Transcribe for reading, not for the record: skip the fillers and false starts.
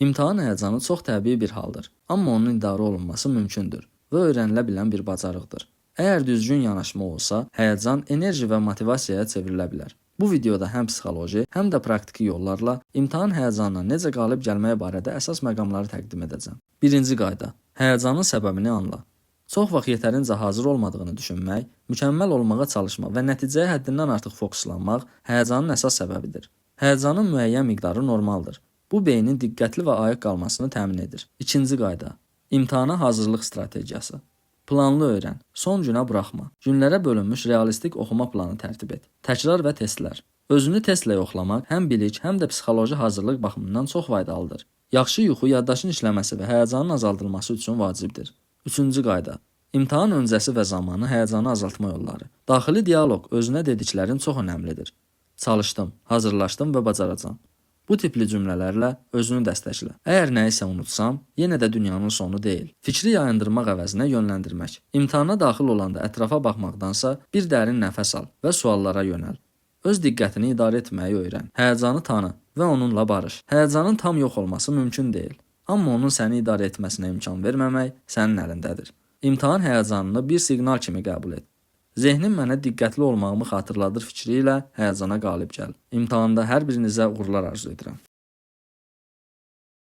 İmtahan həyəcanı çox təbii bir haldır, amma onun idarə olunması mümkündür və öyrənilə bilən bir bacarıqdır. Əgər düzgün yanaşma olsa, həyəcan enerji və motivasiyaya çevrilə bilər. Bu videoda həm psixoloji, həm də praktiki yollarla imtahan həyəcanına necə qalib gəlmək barədə əsas məqamları təqdim edəcəm. Birinci qayda: Həyəcanın səbəbini anla. Çox vaxt yetərincə hazır olmadığını düşünmək, mükəmməl olmağa çalışma və nəticəyə həddindən artıq fokuslanmaq həyəcanın əsas səbəbidir. Həyəcanın müəyyən miqdarı normaldır. Bu beynin diqqətli və ayıq qalmasını təmin edir. İkinci qayda: İmtahana hazırlıq strategiyası. Planlı öyrən, son günə buraxma. Günlərə bölünmüş realistik oxuma planı tərtib et. Təkrar və testlər. Özünü testlə yoxlamaq həm bilik, həm də psixoloji hazırlıq baxımından çox faydalıdır. Yaxşı yuxu yaddaşın işləməsi və həyəcanın azaldılması üçün vacibdir. Üçüncü qayda: İmtahan öncəsi və zamanı həyəcanı azaltma yolları. Daxili dialoq, özünə dediklərin çox önəmlidir. Çalışdım, hazırlaşdım və bacaracağam. Bu tipli cümlələrlə özünü dəstəklə. Əgər nəyisə unutsam, yenə də dünyanın sonu deyil. Fikri yayındırmaq əvəzinə yönləndirmək. İmtahana daxil olanda ətrafa baxmaqdansa bir dərin nəfəs al və suallara yönəl. Öz diqqətini idarə etməyi öyrən. Həyəcanı tanı və onunla barış. Həyəcanın tam yox olması mümkün deyil. Amma onun səni idarə etməsinə imkan verməmək sənin əlindədir. İmtahan həyəcanını bir siqnal kimi qəbul et. Zehnim mənə diqqətli olmağımı xatırladır fikri ilə həyəcana qalib gəl. İmtahanda hər birinizə uğurlar arzu edirəm.